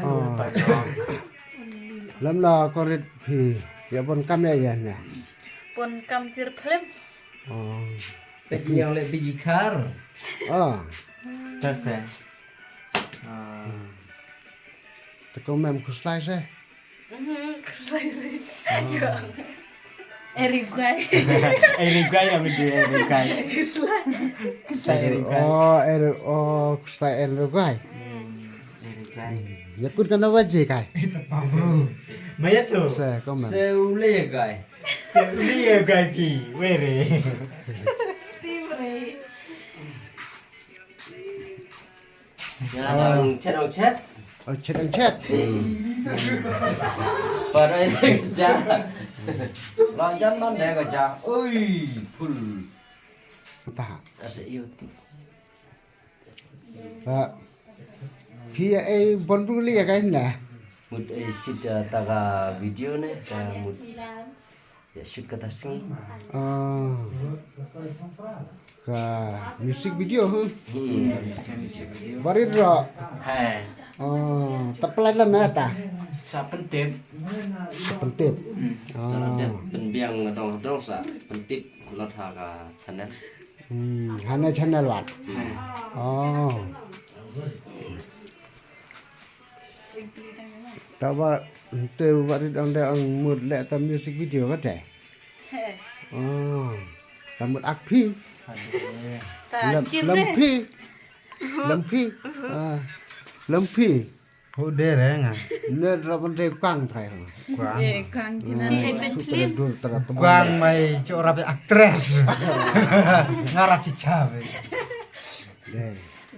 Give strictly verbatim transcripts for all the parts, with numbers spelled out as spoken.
Oh. Lem la korit phi. Ya pun kam ya ya na. Pun kam sir film. Oh. Pet yang le biji kar. Oh. Tas eh. Ah. Te ko mem khuslai se. Mhm, khuslai. Ya. Eri guai. Eri guai ya betul eri guai. Khuslai. Khuslai eri guai. Oh, eri oh khuslai eri guai. Hmm, eri guai. Ya kut kana waje kai. Maya tu. Se ko mem. Se ule ya guai. Se ule ya guai pi. Were. Tim re. Ya dang chet dang chet. Oh, chet dang chet. Para ini kerja. Lanjut man deh kerja. Ui, full. Entah. Asyik YouTube. Pak. Pia eh bon bru li ya kai na. Mut eh sit ta ka video ne ka mut. Ya shoot kata sngi. Ah. Ka music video huh? Hmm. Barit ro. Hai. Oh, ta pelai la na ta. Sa pentip. Sa pentip. Hmm. Ah. Sa pentip. Penbiang dong dong sa pentip lot ha ka channel. Hmm, hana channel wat. Hmm. Oh. Ta ba te ba ri dang da ang mut le ta music video ka te. He. Oh. Ta mut ak phi. Sa lem, chin lem re. Phi. Lem phi. Ah. Lem phi. Hu de re nga. Ne ra ban te kang thai. Kang. Eh, kang chin. Ah, su te dur tara teman. Kang mai chok rapi actress. Nga rapi chabe. De.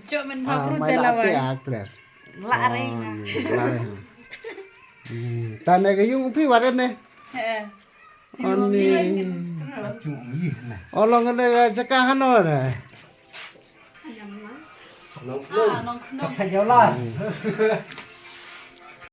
Chok men ah, ma bru mai te la lawai. Actress. La reng. Oh, la reng. Hmm, ta ne ka yung phi wat ne? He. Ani. Olong ne ka jaka hano ne? Nong. Ah, nong. Ka phajola.